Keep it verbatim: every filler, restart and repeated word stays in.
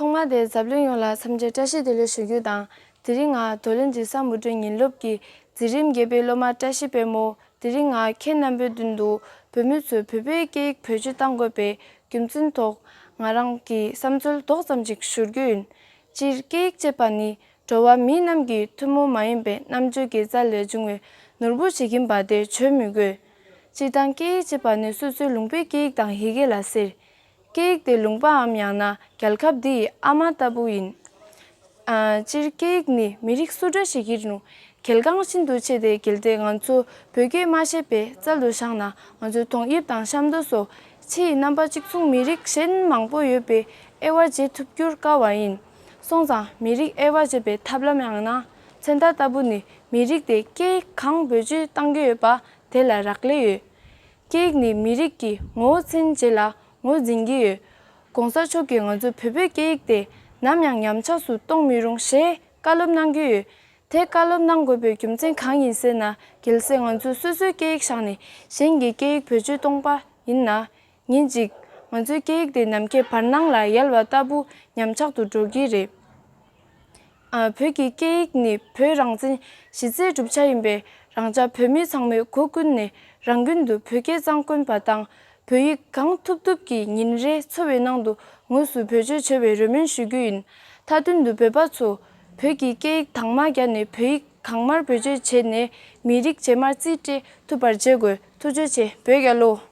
ཐོག་མར་དེ་འཛམ་གླིང་ཡོངས་ལ་འཚམས་འདྲི་བཀྲ་ཤིས་བདེ་ལེགས་ཞུ་རྒྱུ་དང་། དེ་རིང་ང་རྡོར་གླིང་འབྲི་ས་མུ་འབྲེལ་ཉིན་སློབ་ཀྱི་འཛིན་རིམ་བརྒྱད་པའི་སློབ་མ་བཀྲ་ཤིས་དཔལ་མོ། དེ་རིང་ང་ཁྱེད་རྣམ་པའི་མདུན་དུ་བོད་མི་ཚོས་བོད་པའི་སྐད་ཡིག་བེད་སྤྱོད་གཏང་དགོས་པའི་རྒྱུ་མཚན་ཐོག་ང་རང་གི་བསམ་ཚུལ་ཏོག་ཙམ་ཅིག་ཞུ་རྒྱུ་ཡིན། སྤྱིར་སྐད་ཡིག་ཅེས་པ་ནི་འགྲོ་བ་མི་རྣམས་ཀྱི་ཐུན་མོང་མ་ཡིན་པའི་རྣམ་དཔྱོད་ཀྱི་རྩལ་ལས་བྱུང་བའི་ནོར་བུ་ཇི་བཞིན་པ་དེ་བརྗོད་མི་དགོས། སྤྱིར་བཏང་སྐད་ཡིག་ཅེས་པ་ནི་སོ་སོའི་ལུང་པའི་སྐད་ཡིག་དང་ཡི་གེ་ལ་ཟེར། སྐད་ཡིག་དེ་ལུང་པའམ་ཡང་ན་རྒྱལ་ཁབ་འདིའི་ཨ་མ་ལྟ་བུ་ཡིན། ཨ། སྤྱིར་སྐད་ཡིག་ནི་མི་རིགས་སུ་འདྲ་ཞིག་ཡིན་རུང་གལ་འགངས་ཤིན་ཏུ་ཆེ་སྟེ། གལ་ཏེ་ང་ཚོ་བོད་སྐད་མ་ཤེས་པའི་རྩལ་དུ་བཞག་ན། ང་ཚོའི་ཏོག་དབྱིབས་དང་གཤམ་དུ་སོགས་ཕྱིའི་རྣམ་པ་གཅིག་མཚུངས་མི་རིགས་གཞན་མང་པོ་ཡོད་པའི་དབྱེ་བ་འབྱེད་ཐུབ་རྒྱུར་དཀའ་བ་ཡིན། སོང་ཙང་མི་རིགས་དབྱེ་བ་འབྱེད་པའི་ཐབས་ལམ་ཡང་ན་མཚོན་རྟགས་ལྟ་བུ་ནི་མི་རིགས་དེ་སྐད་ཡིག་གང་བེད་སྤྱོད་གཏང་གི་ཡོད་པ་དེ་ལ་རག་ལས་ཡོད། སྐད་ཡིག་ནི་མི་རིགས་ཀྱི་ངོ་བོ་མཚོན་བྱེད་ལ་ངོས་འཛིན་གྱི་ཡོད། གོང་ས་མཆོག་གིས་ང་ཚོའི་བོད་པའི་སྐད་ཡིག་དེ་ནམ་ཡང་ཉམས་ཆག་སུ་གཏོང་མི་རུང་ཞེས་བཀའ་སློབ་གནང་གི་ཡོད། དེ་བཀའ་སློབ་གནང་དགོས་པའི་རྒྱུ་མཚན་གང་ཡིན་ཟེར་ན། གལ་སྲིད་ང་ཚོས་སོ་སོའི་སྐད་ཡིག་བཞག་ནས་གཞན་གྱི་སྐད་ཡིག་བེད་སྤྱོད་གཏོང་པ་ཡིན་ན། ཉིན་གཅིག་ང་ཚོའི་སྐད་ཡིག་དེ་ནམ་མཁའི་བར་སྣང་ལ་ཡལ་བ་ལྟ་བུ་ཉམས་ཆག་ཏུ་འགྲོ་གི་རེད། ཨ། བོད་ཀྱི་སྐད་ཡིག་ནི་བོད་རང་བཙན་གཞི་རྩའི་གྲུབ་ཆ་ཡིན་པས། རང་ཅག་བོད་མི་ཚང་མས་སྒོ་ཀུན་ནས་རང་འགུལ་དུ་བོད་སྐད་གཙང་དཀོན་པ་དང་། བོད་ཡིག་གང་ཐུབ་ཐུབ་ཀྱིས་ཉིན་རེའི་འཚོ་བའི་ནང་དུ་དངོས་སུ་བེད་སྤྱོད་བྱེད་པའི་རེ་སྨོན་ཞུ་རྒྱུ་ཡིན། མཐའ་དོན་དུ་བོད་པ་ཚོ་བོད་ཀྱི་སྐད་ཡིག་དྭངས་མ་བརྒྱབ་ནས། བོད་ཡིག་གང་མང་བེད་སྤྱོད་བྱས་ནས་མི་རིགས་རྗེས་མར་རྩིས་སྤྲད་ཐུབ་པར་བྱེད་དགོས། ཐུགས་རྗེ་ཆེ། བོད་རྒྱལ་ལོ།